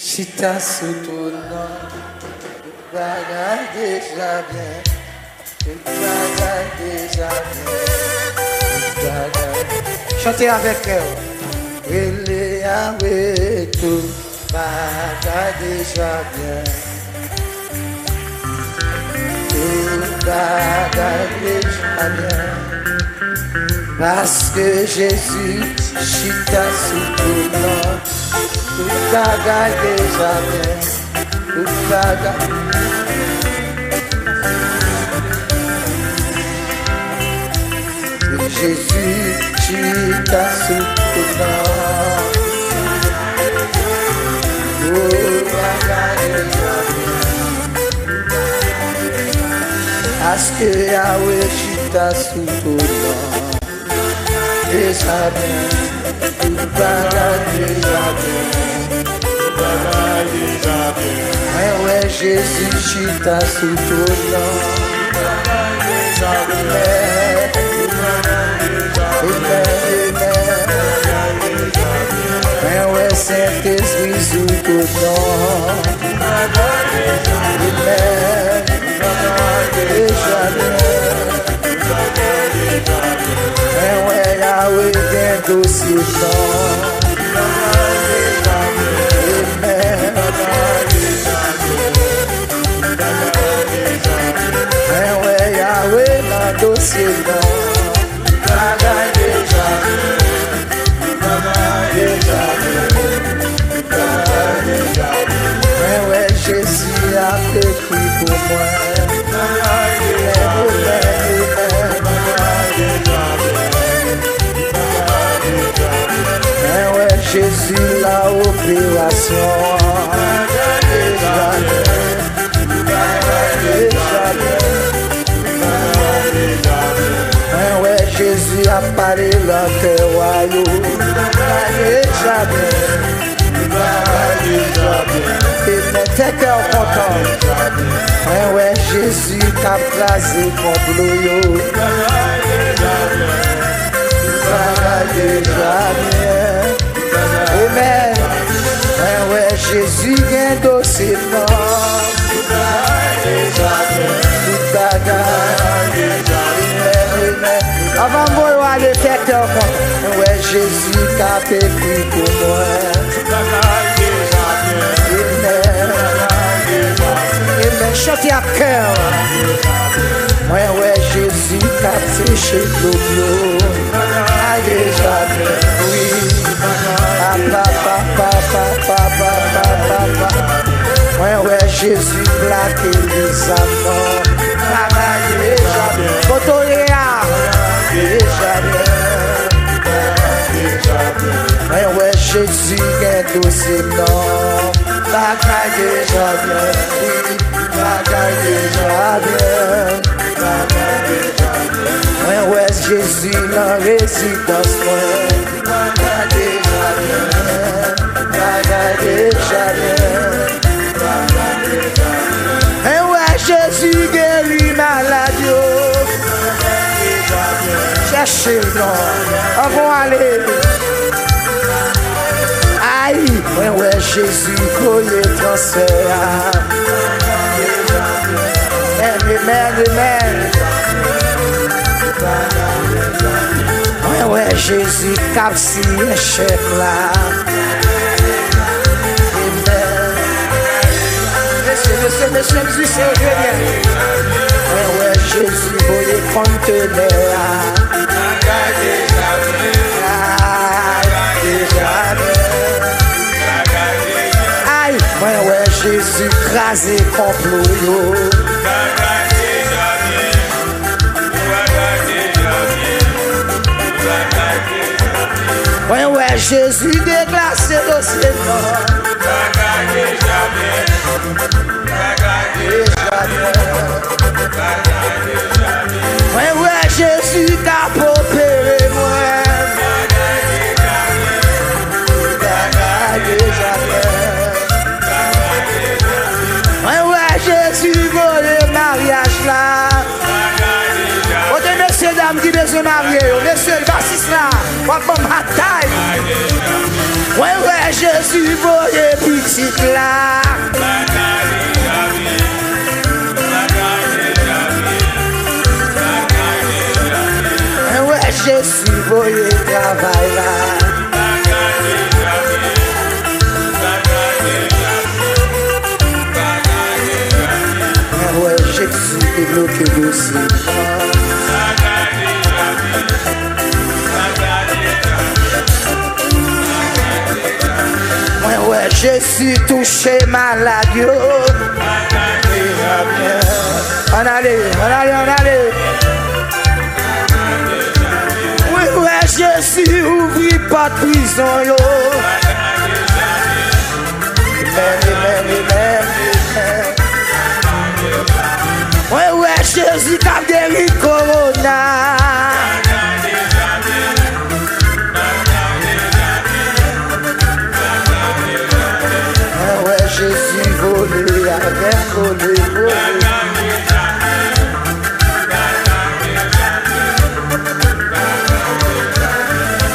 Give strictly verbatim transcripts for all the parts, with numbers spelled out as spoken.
Chita sou twòn nan, tout bagay deja byen. Tout bagay deja byen. Tout bagay. Chante avèk kè w. Rele Yawe, tout bagay deja byen. Tout bagay deja byen. Paske Jezi chita sou twòn nan. Tout bagay deja byen. Tout bagay. Jezi chita sou twòn nan. Tout bagay deja byen. Paske Yawe chita sou twòn nan. Deja byen, tout bagay deja byen. Tout bagay deja byen. Mwen wè Jezi chita sou twòn nan. Tout bagay deja byen. Amèn. Tout bagay deja byen. Amèn, amèn. Tout bagay deja byen. Mwen wè Sentespri sou twòn nan. Tout bagay deja byen. Amèn. Tout bagay deja byen. Mwen wè Yawe gen dosye m nan. Amèn. Mwen wè Yawe nan dosye m nan. Bagay deja fèt. Bagay deja fèt. Bagay deja fèt. Mwen wè Jezi ap ekri pou mwen. Amèn, amèn, amèn. Mwen wè Jezi nan operasyon an. Deja fèt. Deja fèt. Mwen wè Jezi ap pale nan kè wa yo. Deja fèt. Amèn. Fè kè w kontan. Mwen wè Jezi k ap kraze konplo yo. Bagay deja byen. Amèn. Mwen wè Jezi gen dosye m nan. Tout bagay. Amèn, amèn. Anvan m voye w ale, fè kè w kontan. Mwen wè Jezi k ap ekri pou mwen. Amèn. Amèn. Chante ak kè w. Mwen wè Jezi k ap seche dlo m yo. Bagay deja fèt, wi. Papa, papa, papa, papa, papa. Mwen wè Jezi plake lizam nan. Bagay deja fèt. Kote w ye a? Deja fèt. Mwen wè Jezi gen dosye m nan. Bagay deja fèt, wi. Bagay deja fèt. Mwen wè Jezi nan rezidans mwen. Bagay deja fèt. Bagay deja fèt. Mwen wè Jezi geri malad yo. Chèche l non. Anvan w ale. Ay, mwen wè Jezi voye transfè a. Amèn, amèn, amèn. Mwen wè Jezi k ap siyen chèk la. Amèn. Mesye, mesye, mesye, mizisyen yo jwe byen. Mwen wè Jezi voye kontenè a. Ay, mwen wè Jezi kraze konplo yo. Mwen wè Jezi deklase dosye m nan. Mwen wè Jezi k ap opere mwen. Mwen wè Jezi voye maryaj la. Kote mesye dam ki bezwen marye yo? Mesye, basis la, w ap ban m batay. Mwen wè Jezi. Jezi voye pitit la. Mwen wè Jezi voye travay la. Mwen wè Jezi debloke dosye. Mwen wè Jezi touche malad yo. Ann ale, ann ale, ann ale. Mwen wè Jezi ouvri pòt prizon yo. Amèn, amèn, amèn, amèn. Mwen wè Jezi k ap geri kowona. Mwen wè Jezi vole avè m, vole, vole.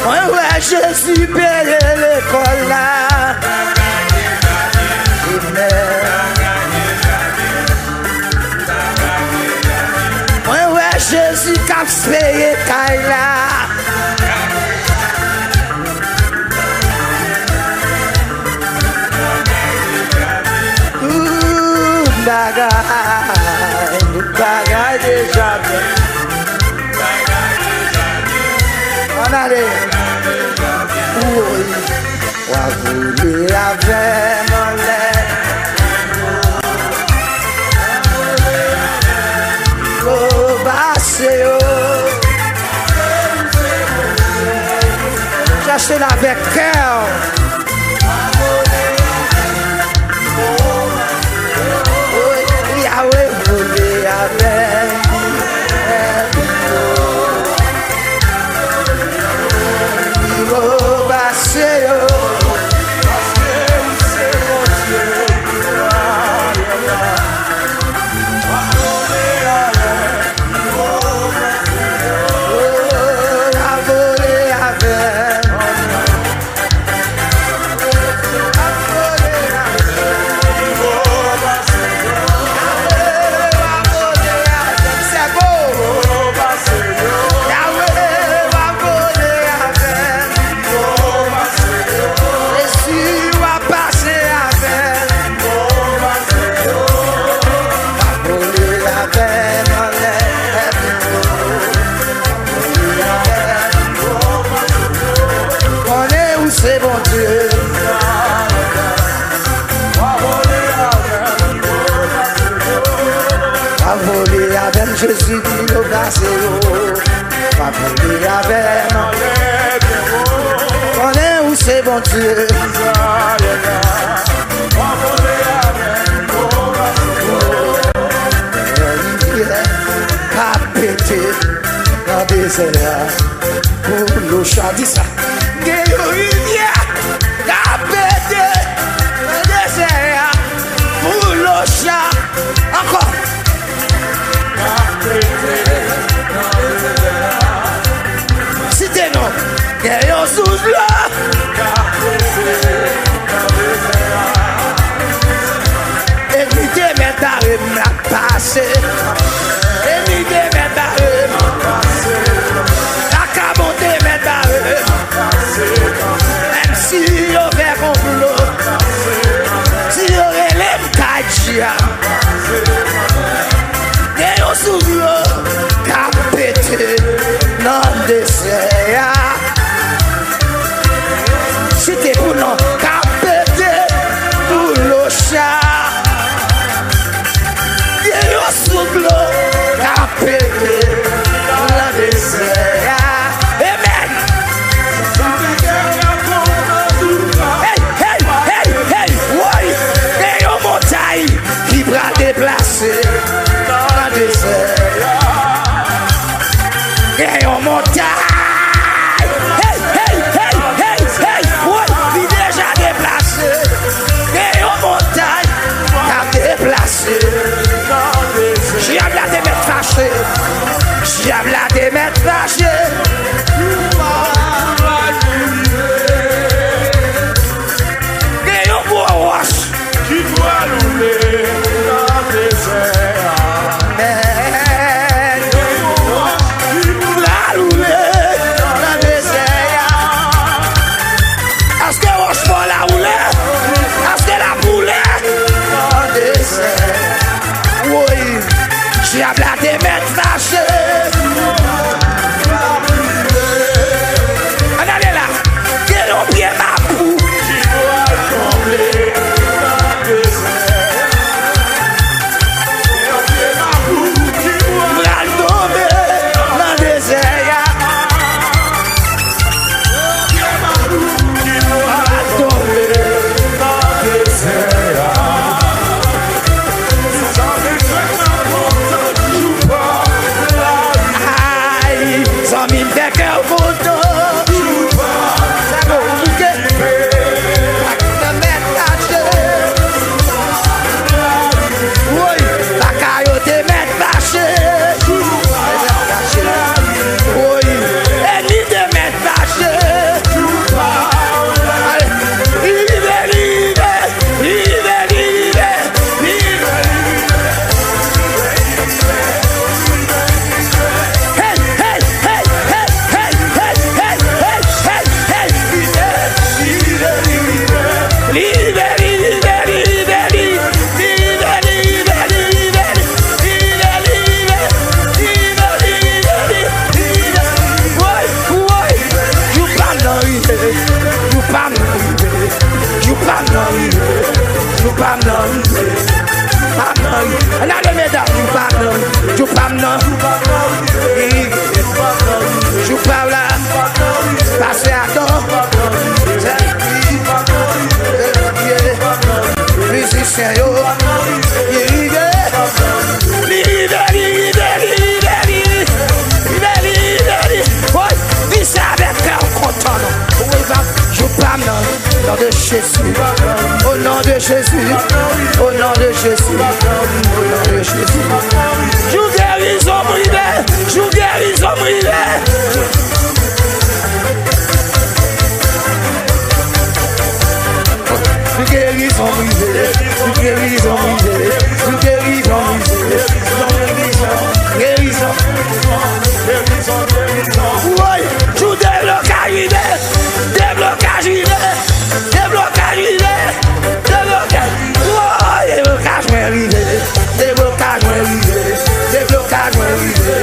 Mwen wè Jezi peye lekòl la. Amèn. Mwen wè Jezi k ap peye kay la. Tout bagay, tout bagay deja bèl. Ann ale. Woy. W a vole avè m anlè. Pase yo. Chèche l avèk kè w. Yahweh vole avè m. Pi wo pase yo. Paske ou se Bondye. Jezi, w ap pase avè m. W ap vole avè m anlè. Konnen ou se Bondye. W ap vole avè m, Jezi, pi wo pase yo. W ap vole avè m. Konnen ou se Bondye. Rivyè k ap pete nan dezè a. Pou Locha, di sa. Gen yon rivyè k ap pete nan dezè a. Pou Locha. Ankò. Site non. Gen yon sous dlo. Enmi te mèt bare m, m ap pase. Enmi te mèt bare m. Vakabon te mèt bare m. Pa m nan, pa m nan. Ann ale medam, jou pa m nan, jou pa m nan. Jou pa w la, pase adan. Mizisyen yo, li rive, li rive, li rive, li rive, li rive, li rive, li rive. Woy, di sa avèk kè kontan non. Ou wè sa? Jou pa m nan, non de Jezi. Au nom de Jésus, au nom de Jésus, au nom de Jésus. Jou gerizon m rive, jou gerizon m rive. Jou gerizon m rive, jou gerizon m rive, jou gerizon m rive. Gerizon. Woy, jou deblokaj rive, deblokaj rive. Deblokaj rive! Deblokaj! Woy! Deblokaj mwen rive! Deblokaj mwen rive! Deblokaj mwen rive!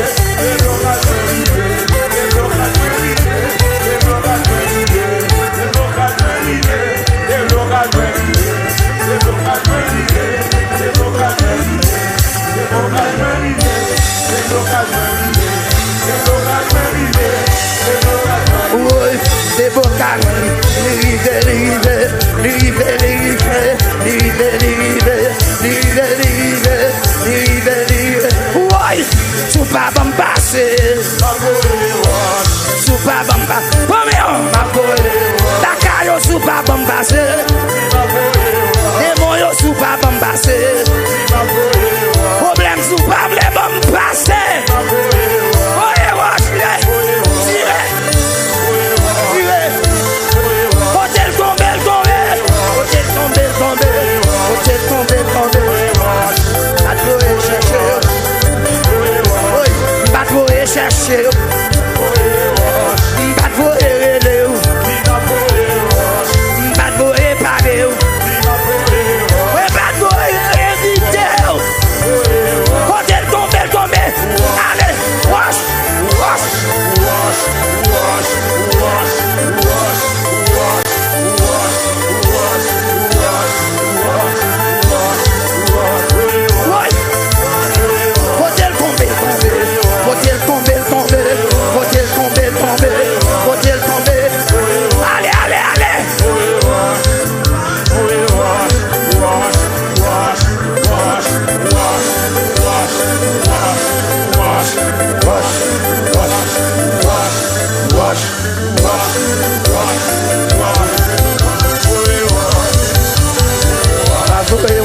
Woy, deblokaj mwen rive, li rive, li rive, li rive, li rive, li rive, li rive, li rive, li rive, li rive. Woy, si w pa ban m pase, si w pa ban m pa-, pran men an, m ap voye lakay yo si w pa ban m pase. Demon yo si w pa ban m pase. Pwoblèm si w pa vle ban m pase. Voye wòch li. Tire. Tire. Kote l tonbe, l tonbe. Kote l tonbe, l tonbe. Kote l tonbe, l tonbe. Pa t voye chèche yo. Woy, m pa t voye chèche yo. M pa t voye rele yo. M pa t voye pale yo. Mwen pa t voye envite yo. Kote l tonbe, l tonbe. Ale, wòch, wòch. Woy! Kote l tonbe, tonbe. Kote l tonbe, tonbe. Kote l tonbe, tonbe. Kote l tonbe. Ale, ale, ale. Pa voye